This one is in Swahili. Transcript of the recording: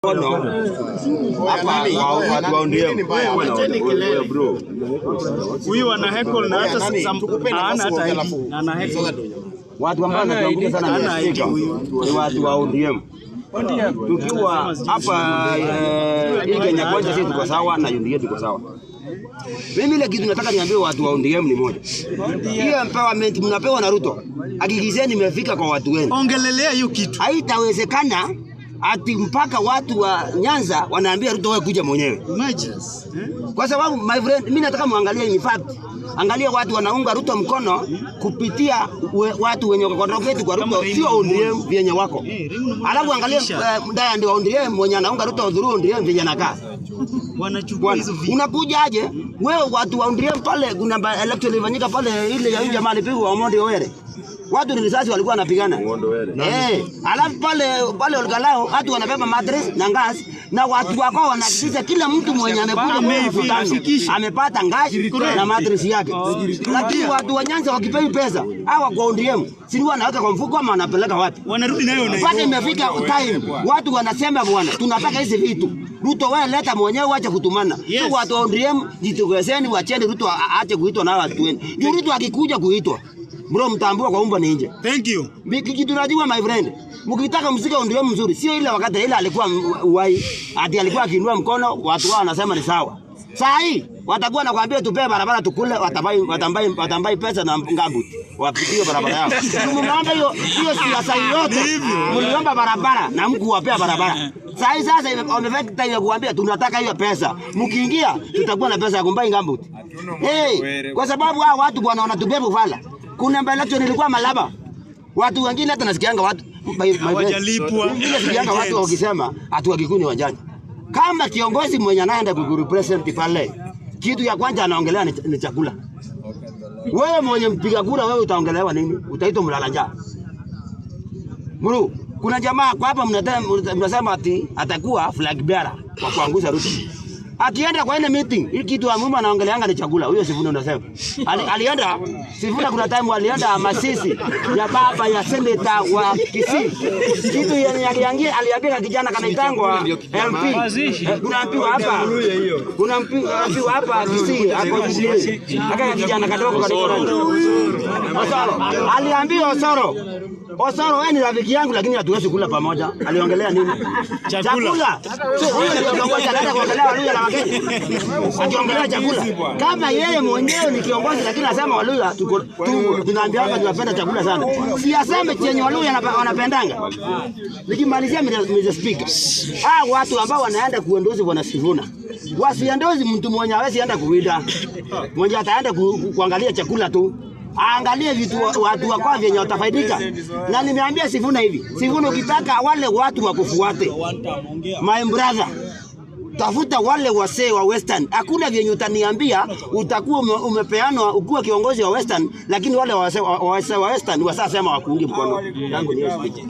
Mkono hapa watu wa ODM. Huyu ana heckle na hata hana hata ID na ana heckle. Watu ambao wanatuangusha sana Hana ni ID huyu. Ni watu wa ODM. Tukiwa hapa hii Kenya Kwanza, sisi tuko sawa na UDA tuko sawa. Mimi ile kitu nataka niambie watu wa ODM ni moja. Hiyo empowerment mnapewa na Ruto, hakikisheni imefika kwa watu wenu. Ongelelea hiyo kitu. Haitawezekana ati mpaka watu wa Nyanza wanaambia Ruto, wewe kuja mwenyewe. Imagine. Kwa sababu, my friend, mimi nataka muangalie, in fact, angalia watu wanaunga Ruto mkono kupitia watu wenye wako kwa Ruto, sio ODM vyenye wako. Alafu angalia Ndaya ndio ODM mwenye anaunga Ruto through ODM vyenye anakaa. Wanachukua Bwana, hizo vitu. unakuja aje wewe watu wa ODM pale? Kuna election ilifanyika pale, ile ya huyu jamaa alipigwa, Omondi Owere. Watu ni risasi walikuwa wanapigana. Alafu pale pale Olkalou watu wanabeba mattress na gas na watu wako wanahakikisha kila mtu mwenye amekuja kwa mkutano amepata gas na mattress yake. Lakini watu wa Nyanza wakipewi pesa, hawa kwa ODM, si wanaweka kwa mfuko ama wanapeleka wapi? Wanarudi nayo na Mpaka imefika time watu wanasema, bwana, tunataka hizi vitu. Ruto, wewe leta mwenyewe, wache kutumana. Yes. So watu wa ODM, jitokezeni, wacheni Ruto aache kuitwa na watu wenu. Juu Ruto akikuja kuitwa, bro, mtambua kwa umba ni nje. Thank you. Kitu najua, my friend, mkitaka msike ODM mzuri, sio ile wakati ile alikuwa uwai, ati alikuwa akiinua mkono, watu wao wanasema ni sawa. Saa hii watakuwa nakwambia tupee barabara tukule, watambai pesa na ngambu wapitie barabara yao. Mmeomba hiyo hiyo siasa yote, mliomba barabara na mkuwapea barabara. Saa hii sasa wamefika time ya kuambia tunataka hiyo pesa, mkiingia tutakuwa na pesa ya kumbai ngambuti. Hey, kwa sababu hao watu, bwana, wanatubeba ufala. Kuna election ilikuwa Malaba. Watu wengine hata nasikianga watu my friend, Hawajalipwa. mimi nasikianga watu wakisema ati Wakikuyu ni wajanja. Kama kiongozi mwenye anaenda kukurepresent pale, kitu ya kwanza anaongelea ni chakula. Wewe mwenye mpiga kura, wewe utaongelewa nini? Utaitwa mlala njaa. Muru, kuna jamaa kwa hapa mnasema ati atakuwa flag bearer kwa kuangusha Ruto. Akienda kwa ile meeting, hii kitu ya muhimu anaongeleanga ni chakula. Huyo Sifuna unasema. Alienda Sifuna, kuna time alienda Masisi ya baba ya senator wa Kisii. Kitu yenye aliambia kijana kanaitangwa MP. Kuna MP wa hapa. Kuna MP wa hapa Kisii, hapo Kisii. Aka kijana kadogo kadogo. Osoro. Aliambia Osoro, "Osoro, wewe ni rafiki yangu lakini hatuwezi kula pamoja." Aliongelea nini? Chakula. So huyo ndio kiongozi anaenda kuongelea Waluya na Wakenya. Akiongelea chakula. Kama yeye mwenyewe ni kiongozi lakini anasema Waluya tuko tunaambia hapa tunapenda chakula sana. Si aseme chenye Waluya wanapendanga. Nikimalizia, Mr. Speaker. Ah, watu ambao wanaenda kuendorse bwana Sifuna, wasiendorse mtu mwenye hawezi enda kuwinda. Mwenye ataenda kuangalia chakula tu. Aangalie vitu watu wako vyenye watafaidika. Na nimeambia Sifuna hivi, Sifuna, ukitaka wale watu wakufuate, my brother, tafuta wale wasee wa Western. Hakuna vyenye utaniambia utakuwa umepeanwa ukuwa kiongozi wa Western, lakini wale wasee wa Western wasasema wakuungi mkono. Yangu ni hiyo speech.